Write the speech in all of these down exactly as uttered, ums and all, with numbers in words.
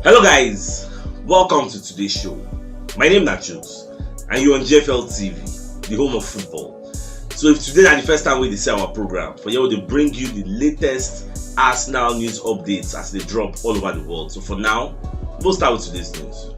Hello guys, welcome to today's show. My name na Chooks and you're on G F L T V, the home of football. So if today na the first time we dey see our program, for here we dey bring you the latest Arsenal news updates as they drop all over the world. So for now, we'll start with today's news.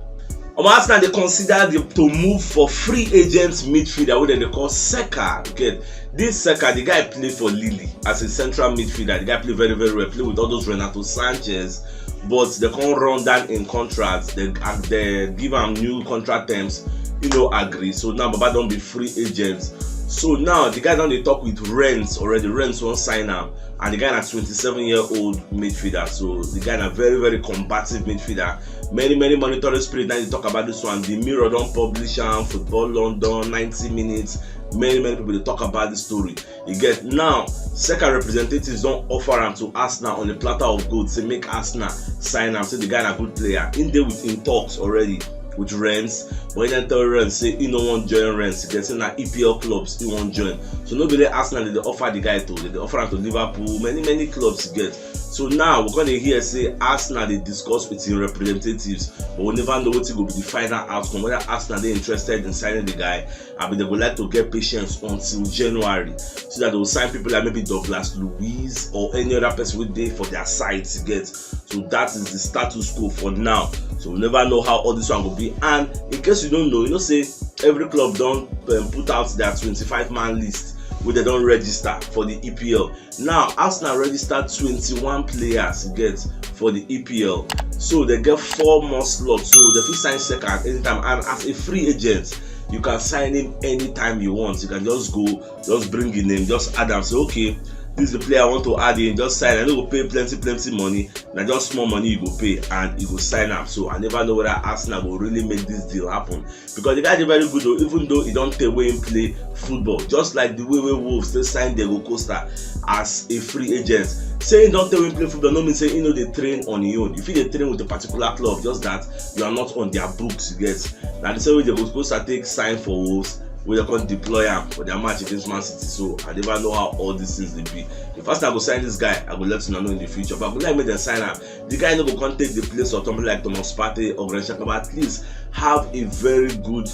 Omo, Arsenal dey consider the, to move for free agent midfielder wey dem dey call Saka. Okay, this Saka, the guy play for Lille as a central midfielder. The guy play very, very well, play with all those Renato Sanchez, but they can't run down in contract. They, they give am new contract terms, you know, agree. So now Baba don be free agent. So now the guy don dey talk with Rennes already. Rennes wan sign am, and the guy na twenty-seven year old midfielder. So the guy na very, very combative midfielder. Many, many monitoring spirit now dey talk about this one. The Mirror don publish am, Football London, ninety minutes. Many, many people dey talk about the story. You get now, Saka representatives don offer am to Arsenal on a platter of gold, say make Arsenal sign am, say the guy na good player. He dey with, in talks already with Rennes, but he don tell Rennes say he no wan join Rennes. He get say na E P L clubs he wan join. So no be like Arsenal dey offer the guy to, they dey offer am to Liverpool, many, many clubs he get. So now we're gonna hear say Arsenal dey discuss with him representatives, but we never know wetin go be the final outcome, whether Arsenal dey interested in signing the guy, abi they go like to get patience until January, so that they will sign people like maybe Douglas Luiz or any other person wey dey for their side to get. So that is the status quo for now. So we never know how all this one go be. And in case you don't know, you know say every club don, um, put out their twenty-five man list wey they don register for the E P L. Now Arsenal register twenty-one players get for the E P L, so they get four more slots, so they fit sign Saka at any time. And as a free agent, you can sign him anytime you want. You can just go, just bring your name, just add am, say, "Okay, this is the player I want to add in." Just sign. I no go pay plenty, plenty money. Na just small money you go pay, and you go sign am. So I never know whether Arsenal go really make this deal happen, because the guy dey very good o, even though he don tey wey him play football. Just like the way wey Wolves take sign Diego Costa as a free agent. Say he don tey wey him play football no mean say he no dey train on him own. You fit dey train with a particular club, just that you are not on their books, you get. Na the same way Diego Costa take sign for Wolves, wey they come deploy am for their match against Man City. So I never know how all these things dey be. If Arsenal go sign this guy, I go let una know in the future. But I go like make dem sign am. The guy no go come take the place of somebody like Thomas Partey or Granit Xhaka, but at least have a very good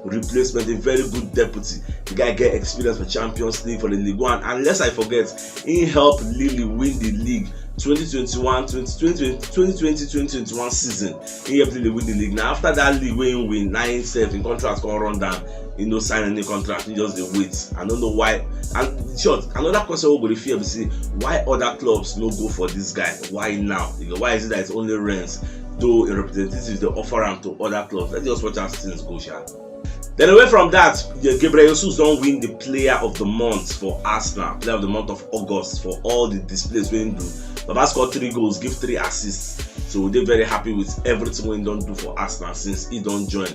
replacement, a very good deputy. The guy get experience for Champions League, for the Ligue one. And lest I forget, he help Lille win the league twenty twenty-one, twenty twenty, twenty twenty, twenty twenty-one season. He help Lille win the league. Now after that league wey he win, na himself, him contract come run down. He no sign any contract. He just dey wait. I don't know why. And in short, another question we go dey fear be say, why other clubs no go for this guy? Why now? You know, why is it that it's only Rennes? Though a representative dey offer am to other clubs. Let's just watch as things go, sha. Then away from that, Gabriel Jesus don win the player of the month for Arsenal, player of the month of August, for all the displays wey he do. Baba score three goals, give three assists. So we dey very happy with everything wey he don do for Arsenal since he don join.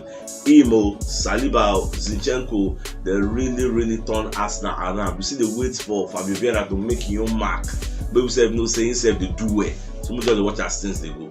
Him o, Saliba o, Zinchenko, they really, really turn Arsenal around. We still dey wait for Fabio Vieira to make him own mark. But we sef know say himself dey do well. So we just dey watch as things dey go.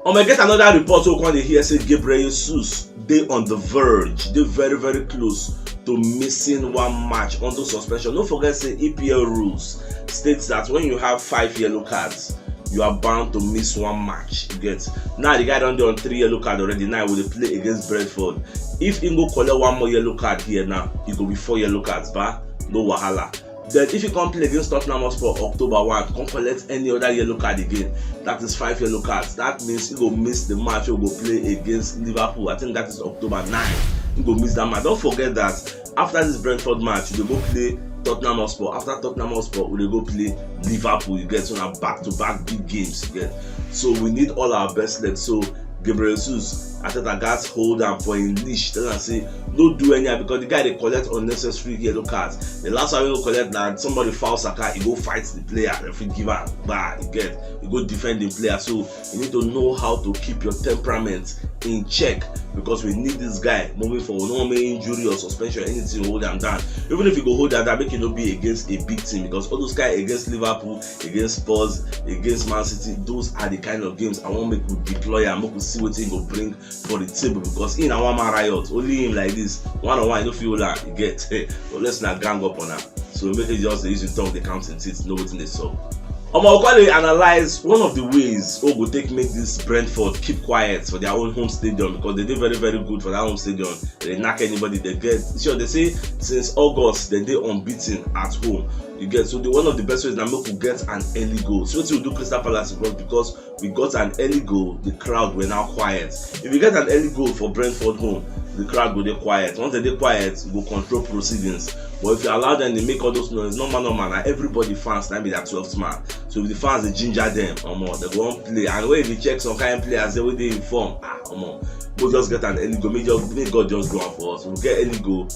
Um, I get another report wey come dey hear say Gabriel Jesus dey on the verge, dey very, very close to missing one match unto suspension. No forget say E P L rules states that when you have five yellow cards, you are bound to miss one match. You get? Now the guy don dey on three yellow card already. Now he go dey play against Brentford. If he go collect one more yellow card here now, e go be four yellow cards, ba? No wahala. Then if he come play against Tottenham Hotspur October one, come collect any other yellow card again, that is five yellow cards. That means he go miss the match wey go play against Liverpool. I think that is October nine. He go miss that match. Don't forget that after this Brentford match, we dey go play Tottenham Hotspur. After Tottenham Hotspur, we dey go play Liverpool. You get? So na back to back big games. You get? So we need all our best left. So Gabriel Jesus, Arteta gats hold am for him leash, tell am say no do anyhow, because the guy dey collect unnecessary yellow cards. The last one wey he go collect na somebody foul Saka, he go fight the player, referee give am, bah, you get, he go defend the player. So you need to know how to keep your temperament in check, because we need this guy moving forward. No wan make injury or suspension, anything hold am down. Even if he go hold am down, make e no be against a big team, because all those guys against Liverpool, against Spurs, against Man City, those are the kind of games I wan make we deploy am, make we see wetin he go bring for the table, because he na one man riot, only him like this, one on one, you no fit hold am, you get? Unless na gang up on am. So make e just dey use him tongue dey count him teeth, know wetin dey sup. Omo, we come dey analyze one of the ways wey go take make this Brentford keep quiet for their own home stadium, because they dey very, very good for that home stadium. They knack anybody they get. Sure, they say since August, they dey unbeaten at home. You get, so the one of the best ways na make we get an early goal. So wetin we do Crystal Palace, because we got an early goal, the crowd were now quiet. If you get an early goal for Brentford home, the crowd go dey quiet. Once they dey quiet, you go control proceedings. But if you allow them to make all those noise, normal, normal, na everybody fans, na be that twelfth man. So if the fans dey ginger them, omo, they go wan play. And when you check some kind players, they wey dey in form, ah, omo, go just get an early goal. Make just make God just do am for us. We get early goal.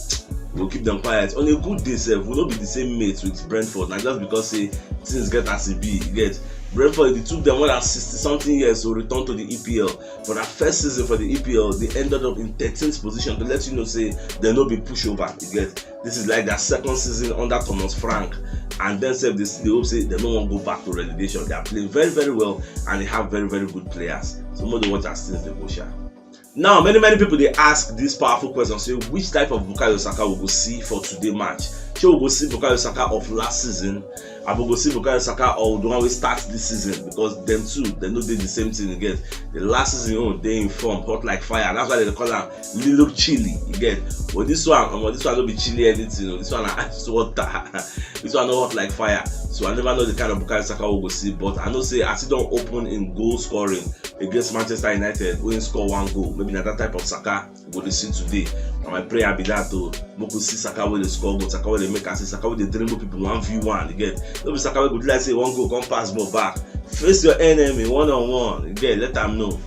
We'll keep them quiet. On a good day, sef, we no be the same mates with Brentford. Na just because say things get as e be, you get. Brentford, it took them more than sixty something years to return to the E P L. For that first season for the E P L, they ended up in thirteenth position, to let you know say they no be pushover, you get. This is like their second season under Thomas Frank, and then sef they still dey hope say they no wan go back to relegation. They are playing very, very well, and they have very, very good players. So make we dey watch as things dey go sha. Now, many, many people dey ask this powerful question, say which type of Bukayo Saka we go see for today match. Shey we go see Bukayo Saka of last season, abi we go see Bukayo Saka of the one wey start this season, because them two, they no dey the same thing again. The last season own dey in form, hot like fire. That's why they call am Lilo Chili, you get. But this one, omo, this one no be chili anything o. This one na ice water. This one no hot like fire. So I never know the kind of Bukayo Saka we go see, but I know say as e don open in goal scoring against Manchester United, wey score one goal, maybe na that type of Saka we go dey see today. Na my prayer be that o. Make we see Saka wey dey score goal, Saka wey dey make assist, Saka wey dey dribble people one v one, you get. No be Saka wey go do like say one goal come pass ball back. Face your enemy one on one, you get, let am know.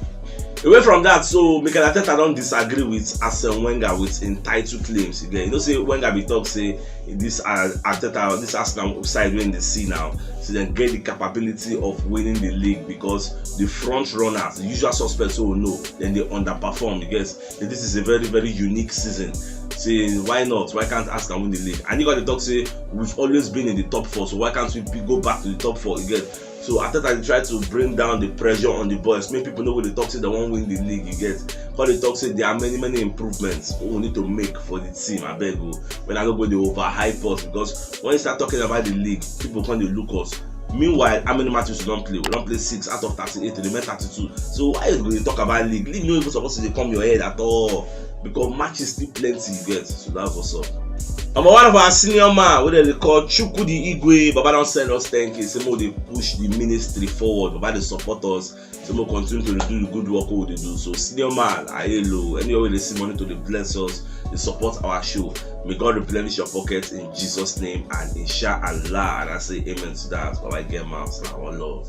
Away from that, so Mikel Arteta don disagree with Arsene Wenger with im title claims. You get, you know say Wenger be talk say this, uh, Arteta, this Arsenal side wey dey see now, so dem get the capability of winning the league because the front runners, the usual suspects wey we know, dem dey underperform. You get, say this is a very, very unique season. Say why not? Why can't Arsenal win the league? And you got to talk say we've always been in the top four, so why can't we be, go back to the top four again? So Arteta dey try to bring down the pressure on the boys, make people no go dey talk say they wan win the league, you get. Come dey talk say there are many, many improvements we need to make for the team. Abeg o, when I no go dey overhype us, because when you start talking about the league, people come dey look us. Meanwhile, how many matches we don play? We don play six out of thirty-eight, remain thirty-two. So why you go dey talk about league? League no even suppose to dey come your head at all, because matches still plenty, you get. So that's what's up. Omo, one of our senior man wey dem dey call Chukwudi Igwe, Baba don send us ten K, say make we dey push the ministry forward. Baba dey support us, say make we continue to dey do the good work wey we dey do. So senior man, ayelo, anywhere wey dey see money to dey bless us, dey support our show, may God replenish your pocket in Jesus' name and inshallah. And I say amen to that. Baba get mouth now, one love.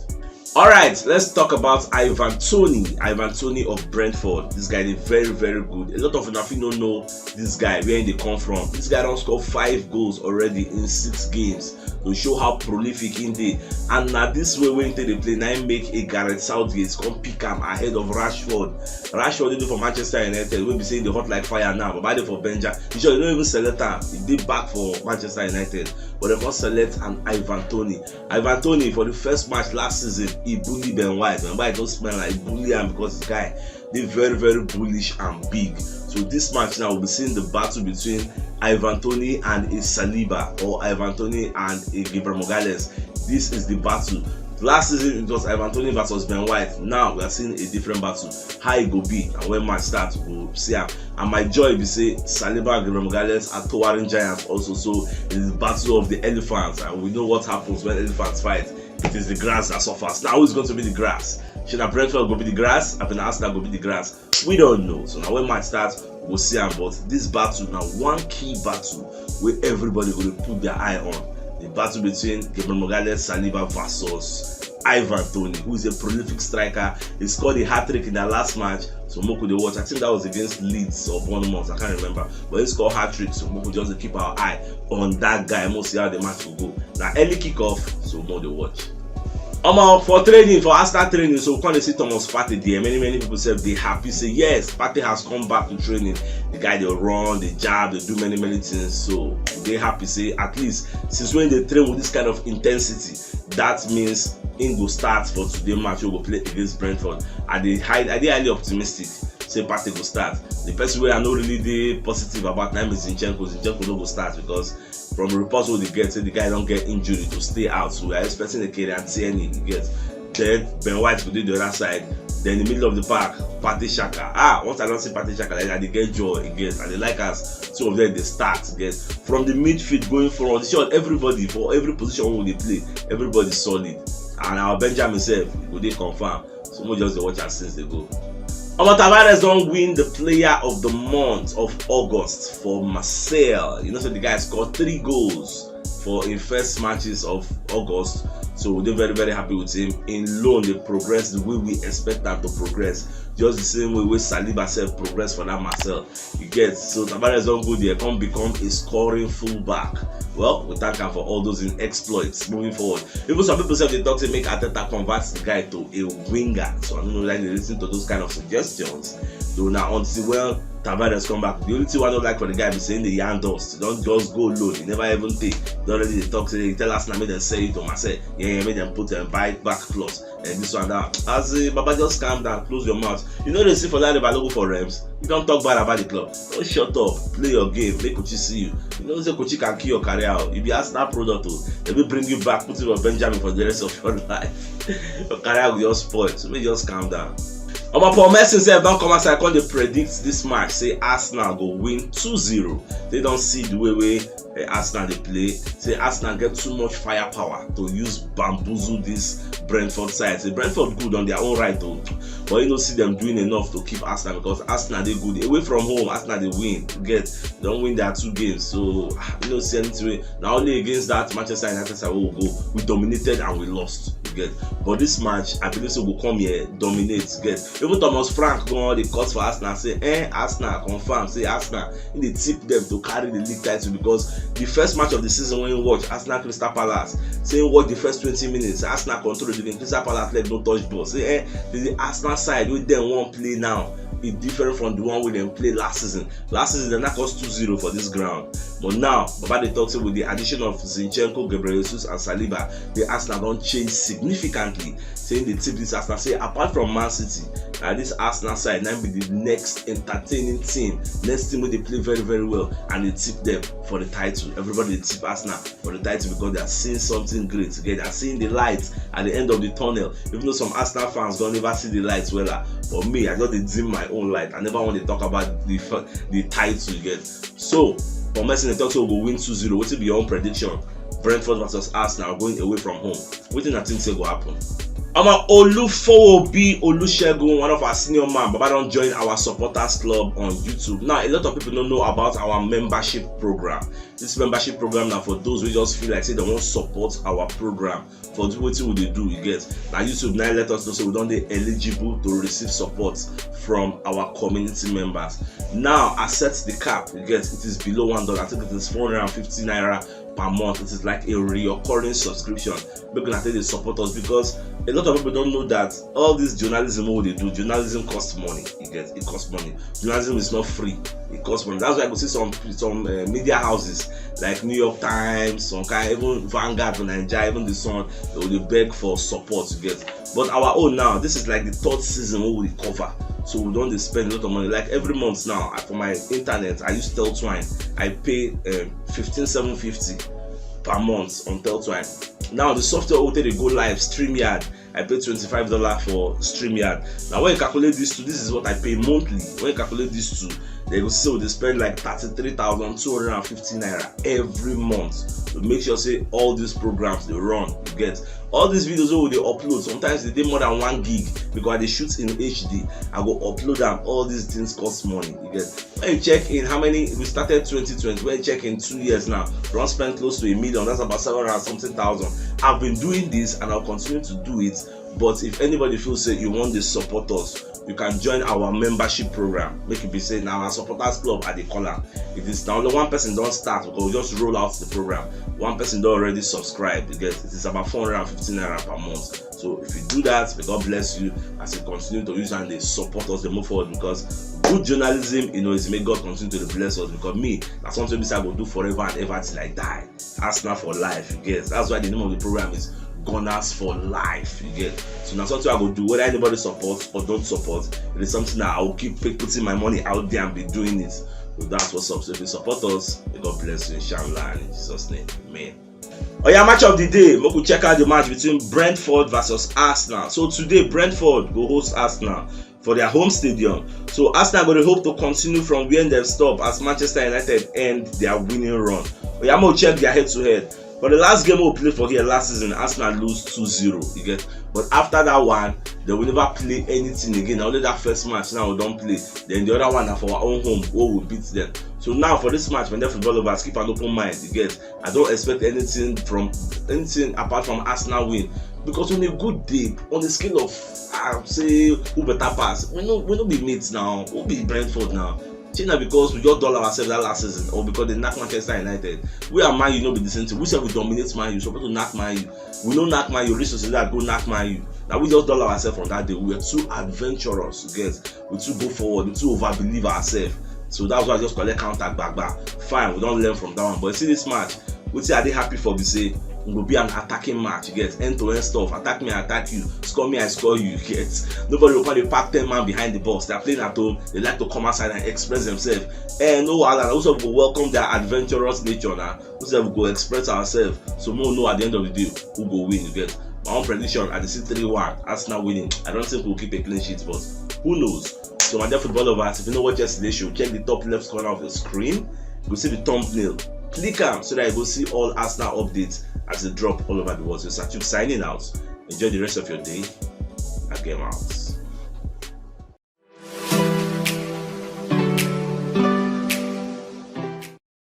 All right, let's talk about Ivan Toney. Ivan Toney of Brentford. This guy is very, very good. A lot of una fit no know this guy, where he dey come from. This guy don score five goals already in six games to show how prolific he dey. And na this way wey he take dey play, na him make a Gareth Southgate come pick am ahead of Rashford. Rashford dey for Manchester United, wey be say he dey hot like fire now. Baba dey for bench. You sure you no even select am? He dey back for Manchester United, but they come select an Ivan Toney. Ivan Toney, for the first match last season, he bully Ben White. Ben White don smell am, he bully am because the guy dey very, very bullish and big. So this match now, we'll be seeing the battle between Ivan Toney and a Saliba, or Ivan Toney and a Gabriel Magalhaes. This is the battle. Last season it was Ivan Toney versus Ben White. Now we are seeing a different battle. How e go be and when match start, we go see am. And my joy be say Saliba and Gabriel Magalhaes are towering giants also. So it is battle of the elephants, and we know what happens when elephants fight. It is the grass that suffers. Now who is going to be the grass? Shey na Brentford go be the grass? Abi na Arsenal go be the grass? We don't know. So now when match starts, we go see am. But this battle na one key battle wey everybody go dey put their eye on. The battle between Gabriel Magalhaes, Saliba versus Ivan Toney, who is a prolific striker. He scored a hat-trick in their last match. So make we dey watch. I think that was against Leeds or Bournemouth. I can't remember. But he scored hat-trick. So make we just dey keep our eye on that guy. Make we see how the match will go. Na early kickoff, so make we dey watch. Omo, for training, for Arsenal training, so we come dey see Thomas Partey there. Many, many people sef dey happy, say yes, Partey has come back to training. The guy dey run, dey jab, dey do many, many things. So we dey happy, say at least since when they train with this kind of intensity, that means he go start for today match wey go play against Brentford. I dey high, I dey highly optimistic say Partey go start. The person wey I no really dey positive about na him is Zinchenko. Zinchenko no go start because From reports wey dey get, say the guy don get injury to stay out, so we are expecting a Kieran Tierney, you get. Then Ben White go dey the other side. Then in the middle of the park, Partey Xhaka. Ah, once I don see Partey Xhaka like that, I dey get joy, you get. I dey like as two of them dey start, you get. From the midfield going forward, sure, everybody for every position wey we dey play, everybody solid. And our Benjamin sef, e go dey confirm. So we just dey watch as things dey go. Omo, Tavares don win the player of the month of August for Marseille. You know say the guy scored three goals for im first matches of August. So we dey very, very happy with him. In loan, dey progress the way we expect am to progress. Just the same way wey Saliba sef progress for that Marseille. You get, so Tavares don go there, come become a scoring fullback. Well, we thank am for all those im exploits moving forward. Even some people sef dey talk say make Arteta convert the guy to a winger. So I no know whether you dey listen to those kind of suggestions. Though na until when Tavares come back, the only thing wey I no like for the guy be say he dey yarn dust. He don just go loan. He never even tey. He don already dey talk say he tell Arsenal make dem sell you to Marseille. Yeah, yeah, make dem put dem buy back clause. And this one, that. As a Baba, just calm down, close your mouth. You know they see for that Balogun for Reims. You don talk bad about the club. Don't shut up. Play your game. Make Kuchi see you. You know say Kuchi can kill your career out. You be Arsenal product o. Dem fit bring you back, put you for Benjamin for the rest of your life. Your career go just spoil. So make you just calm down. Omo, Paul Merson sef don come outside, come dey predict this match, say Arsenal go win two zero. Dem don see the way wey eh, Arsenal dey play. Say Arsenal get too much firepower to use bamboozle this Brentford side. Say Brentford good on their own right o, but you no see them doing enough to keep Arsenal, because Arsenal dey good. Away from home, Arsenal dey win. You get, don win their two games. So ah, you no see anything wey, na only against that Manchester United side wey we go, we dominated and we lost. You get, but this match, I believe say we go come here, dominate. You get, even Thomas Frank go on the cut for Arsenal, say eh, Arsenal confirm, say Arsenal, he dey tip them to carry the league title, because the first match of the season when you watch Arsenal Crystal Palace, say you watch the first twenty minutes, Arsenal control the game, Crystal Palace leg no touch ball. Say eh, the, the Arsenal side wey dem wan play now e different from the one wey dem play last season. Last season dem knack us two zero for this ground, but now Baba dey talk say with the addition of Zinchenko, Gabriel Jesus and Saliba, the Arsenal don change significantly. Say they tip this Arsenal, say apart from Man City, na this Arsenal side na be the next entertaining team, next team wey dey play very, very well, and they tip them for the title. Everybody dey tip Arsenal for the title because they are seeing something great. Again, they are seeing the light at the end of the tunnel. Even though some Arsenal fans don never see the light well, ah, for me, I just dey dim my own light. I never want to talk about the f- the title yet. So, for Merson, they talk say we go win two zero. Wetin be your own prediction? Brentford versus Arsenal going away from home. Wetin I think say go happen? Omo, Olufowobi Olusegun, one of our senior man, Baba don join our supporters club on YouTube. Now, a lot of people don't know about our membership program. This membership program now for those who just feel like say they want support our program for the wetin we dey do, you get. Now YouTube now let us know say we don dey eligible to receive support from our community members. Now I set the cap, you get, it is below one dollar. I think it is four hundred and fifty naira per month. It is like a recurring subscription. Make una take dey support us, because a lot of people don't know that all this journalism wey we dey do, journalism costs money. You get, it costs money. Journalism is not free. It costs money. That's why I go see some some uh, media houses like New York Times, some kind, even Vanguard for Nigeria, even the Sun, they will beg for support to get. But our own now, this is like the third season wey we cover. So we don dey spend a lot of money. Like every month now, I, for my internet, I use Teltwine. I pay um, fifteen seven fifty per month on Teltwine. Now the software wey take dey go live, StreamYard, I pay twenty-five dollars for StreamYard. Now when you calculate these two, this is what I pay monthly. When you calculate these two, they go see say we dey spend like thirty-three thousand two hundred and fifty naira every month to make sure say all these programs dey run. You get, all these videos wey we dey upload, sometimes they dey more than one gig because I dey shoot in H D. I go upload am. All these things cost money. You get, when you check in how many, we started twenty twenty, when you check in two years now, we don spend close to a million. That's about seven hundred and something thousand. I've been doing this and I'll continue to do it. But if anybody feels say you want to support us, you can join our membership program. Make it be say now our supporters club at the corner. It is now only one person don start, we go just roll out the program. One person don already subscribe. You get, it is about four hundred and fifty naira per month. So if you do that, may God bless you as you continue to use and they support us, they move forward, because good journalism, you know, is make God continue to bless us. Because me, that's something I go do forever and ever till I die. Arsenal for life, you get. That's why the name of the program is Gunners for Life, you get. So now something I go do, whether anybody support or don't support, it is something that I will keep putting my money out there and be doing it. So that's what's up. So if you support us, may God bless you, inshallah, and in Jesus' name, amen. Oh yeah, match of the day. We could check out the match between Brentford versus Arsenal. So today, Brentford go host Arsenal for their home stadium. So Arsenal go dey hope to continue from where dem stop as Manchester United end their winning run. Oh yeah, we'll check their head-to-head. For the last game we play for here last season, Arsenal lose two zero, you get. But after that one, they will never play anything again. Only that first match now we don't play. Then the other one na for our own home, we will beat them. So now for this match, when they football over, keep an open mind, you get. I don't expect anything from anything apart from Arsenal win. Because on a good day, on the scale of, I say, who better pass, we no we no be mates now. Who be Brentford now? Shey na because we just dull ourselves that last season, or because they knock Manchester United? We and Man U no be the same thing. We say we dominate Man U, supposed to knock Man U. We no knock Man U, reach to say that go knock Man U. Now we just dull ourselves from that day. We were too adventurous, you get. We too go forward, we too over believe ourselves. So that's why I just collect counter gbagba. Fine, we don't learn from that one. But you see this match, wetin I dey happy for be say e go be an attacking match, you get, end to end stuff. Attack me, I attack you. Score me, I score you, you get. Nobody will come dey pack ten man behind the box. They are playing at home. They like to come outside and express themselves. And no wahala, na we sef go welcome their adventurous nature na. We sef go express ourselves. So make we know at the end of the day who go win, you get. My own prediction, I dey see three one, Arsenal winning. I don't think we'll keep a clean sheet, but who knows? So my dear football lovers, if you no watch yesterday show, check the top left corner of the screen. You go see the thumbnail. Click am so that you go see all Arsenal updates as they drop all over the world. So Satube signing out. Enjoy the rest of your day. I came out.